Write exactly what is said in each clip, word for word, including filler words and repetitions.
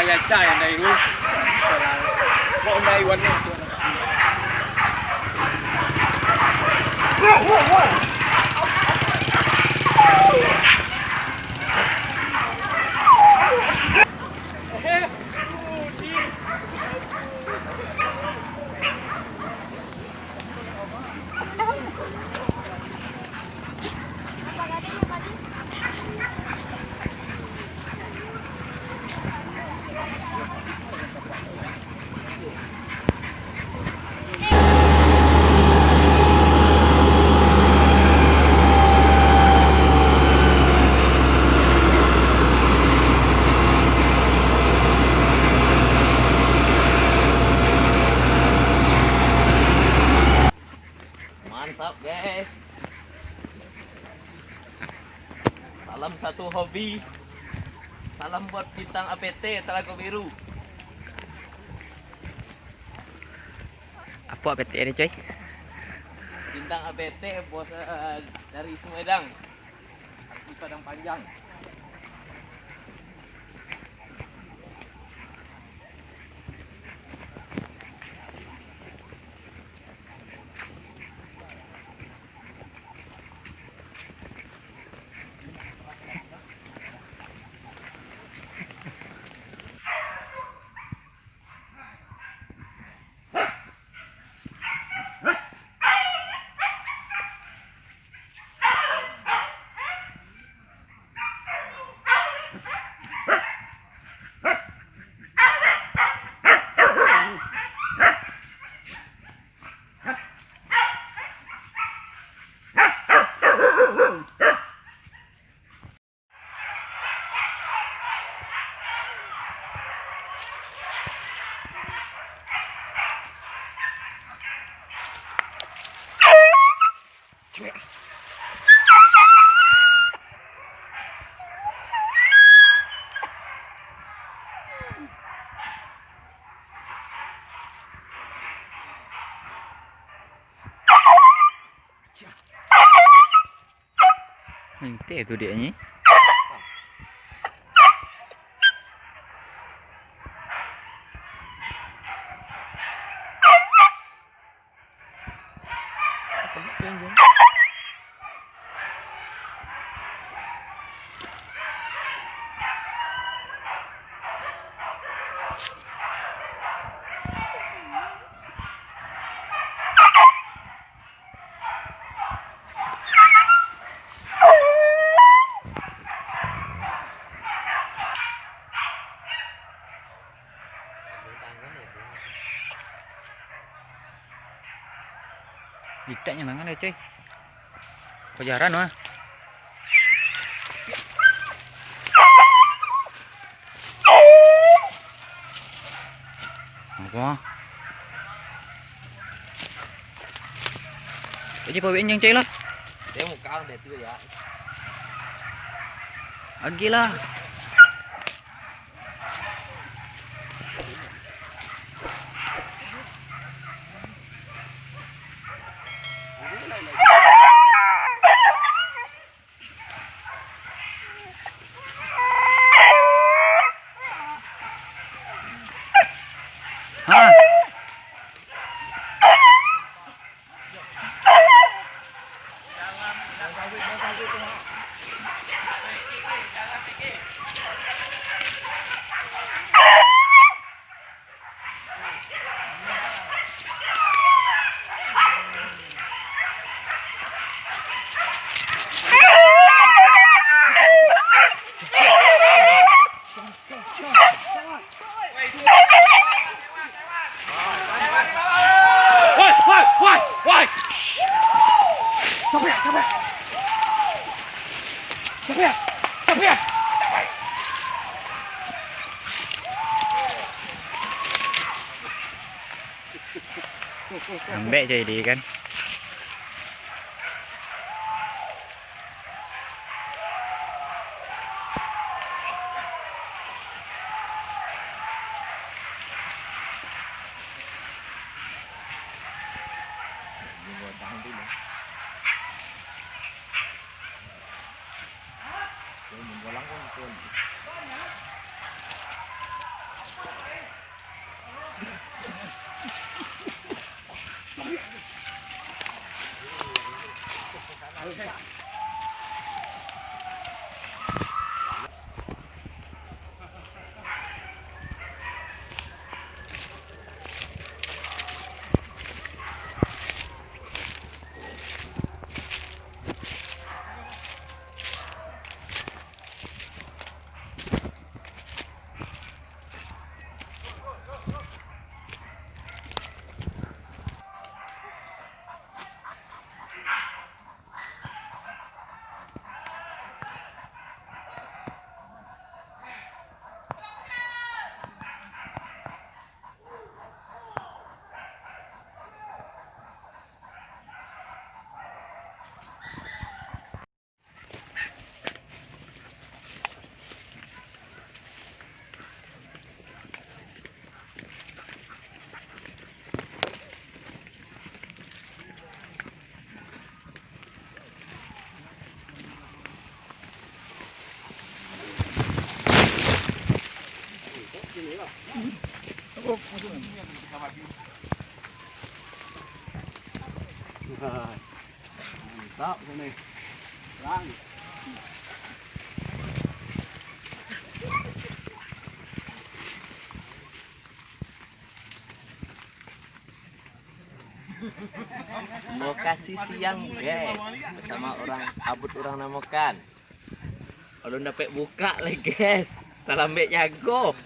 Kaca yang dari dulu. Kok dari warna tu? Mantap, guys. Salam satu hobi. Salam buat bintang A P T Telago Biru. Apo A P T ni, coy? Bintang A P T, bos, eh, dari Sumedang. Asli Padang Panjang. Minteh tu diaknyo. Litaknyo tangan dia, coy. Pajaran mah. Apo? Jadi pawik anjing cai lah. Dia muka udah tu ya. Agilah. Ha. Woi, woi, woi, woi. Capek, capek. Capek, capek. Ambek jadi kan. Mantap sini. Terang. Lokasi siang, guys, bersama orang abut orang namokan. Alun dapek bukak lai, guys. Talambek jago.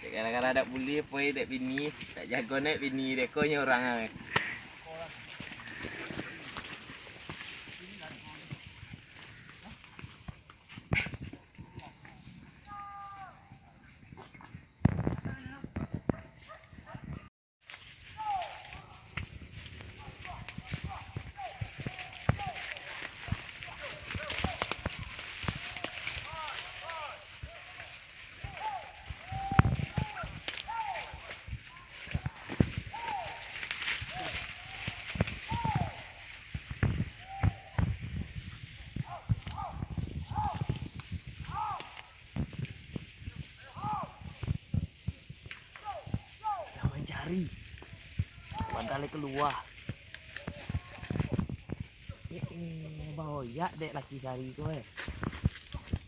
Dek gara-gara dak buliah poi dek bini, dak jago nek bini dek ko nyo urang ai. Lah mancari. Bantai lai kalua. Eh, eh, baoyak dek laki sari tu, eh. Tunggu.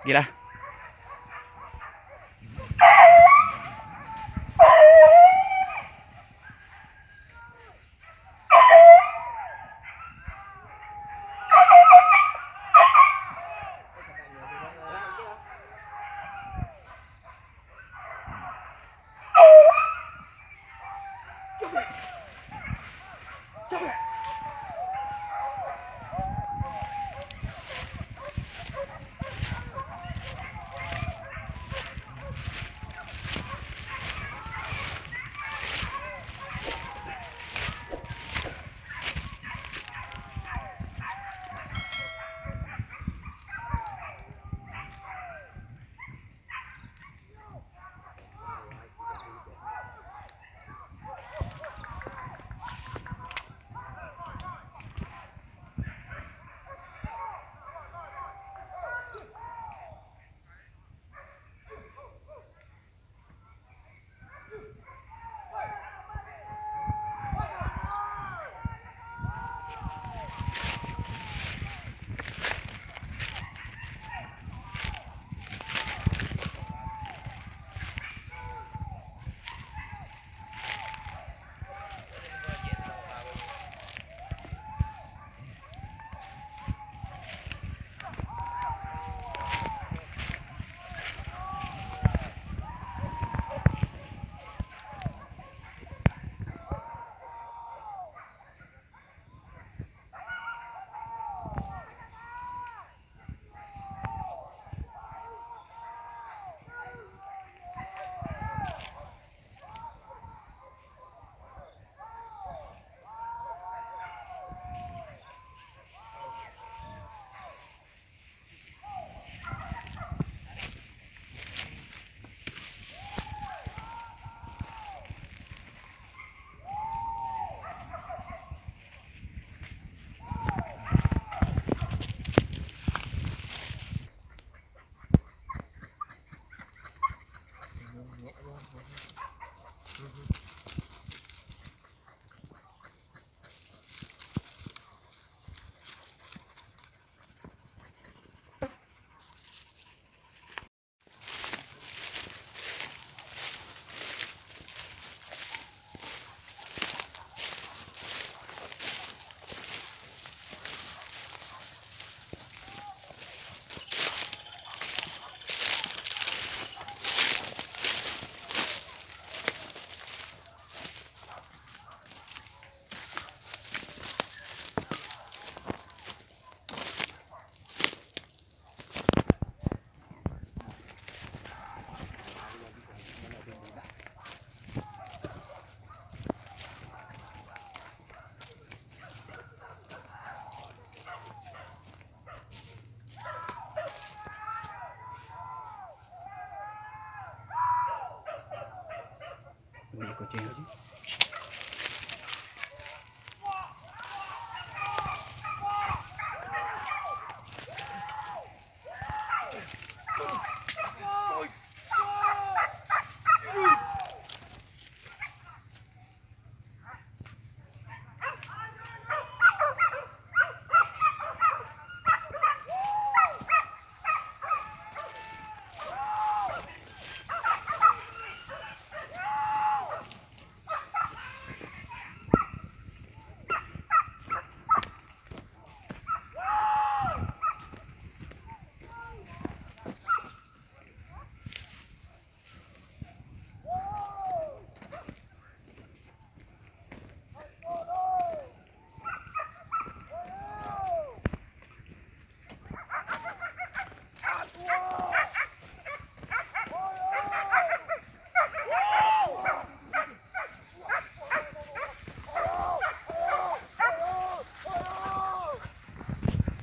Gila.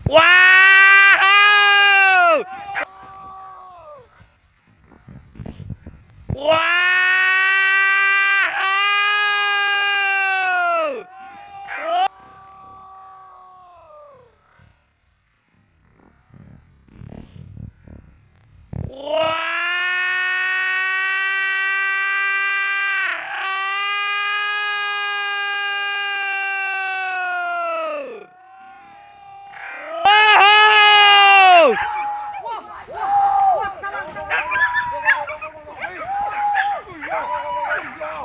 Wow! Wow!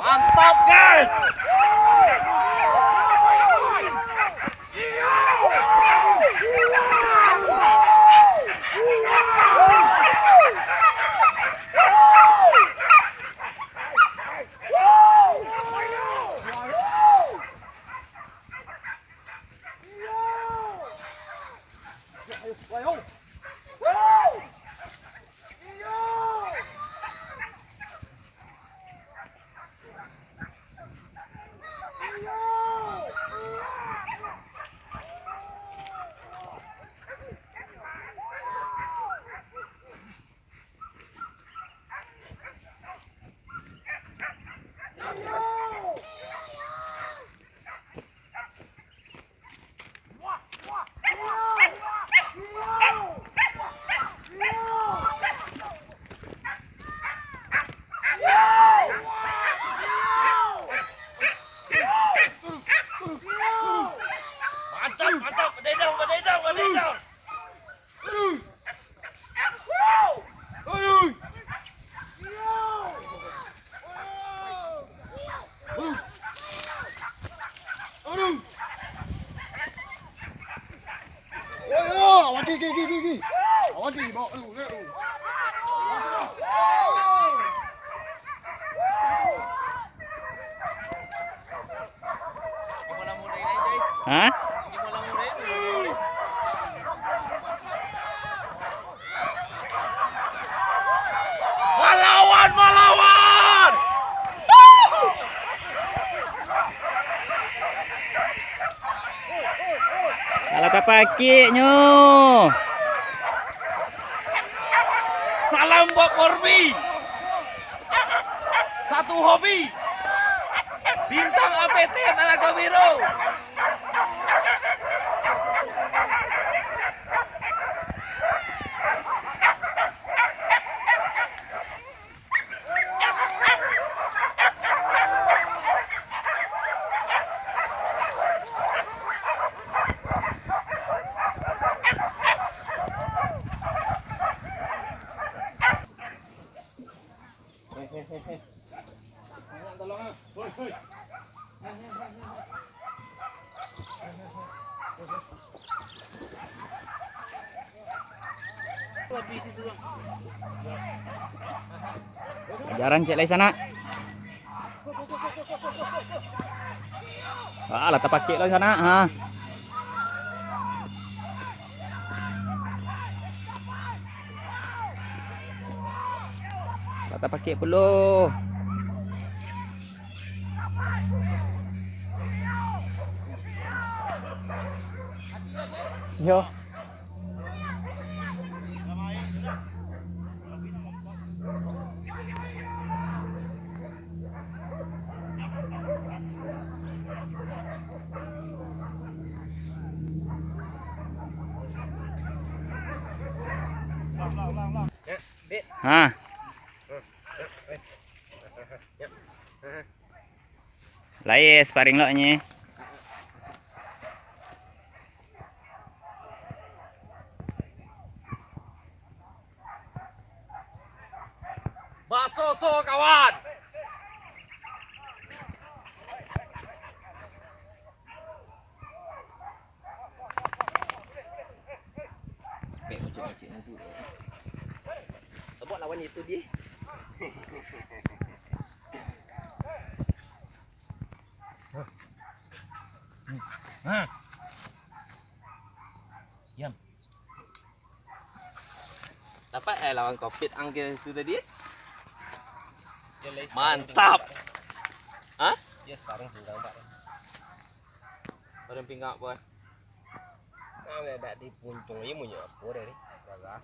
Mantap, guys! Mantap, mantap, bedendang, bedendang, bedendang. Aduh. Yo, yo, awak gi, gi, gi, gi, gi. Awak gi, bawa dulu, dulu. Hah? Malawan, malawan! Salah tapakiknyo. Salam buat Porbi. Satu hobi. Bintang A P T Talago Biru. Ajaran cek lai sanak. Ah, lah tapakik lah sanak, ha. Lah tapakik pulo. Yo. Ha. Lai sparring lo nyi. Basoso, kawan. Pek kecil-kecil tu. Abang lawan itu dia. Diam. Dapat eh lawan covid angke itu tadi? Mantap. Hah? Dia sekarang tinggal, Pak. Orang pinggang apa? Nah, dak di puntung ini munyo apa dari? Gagal.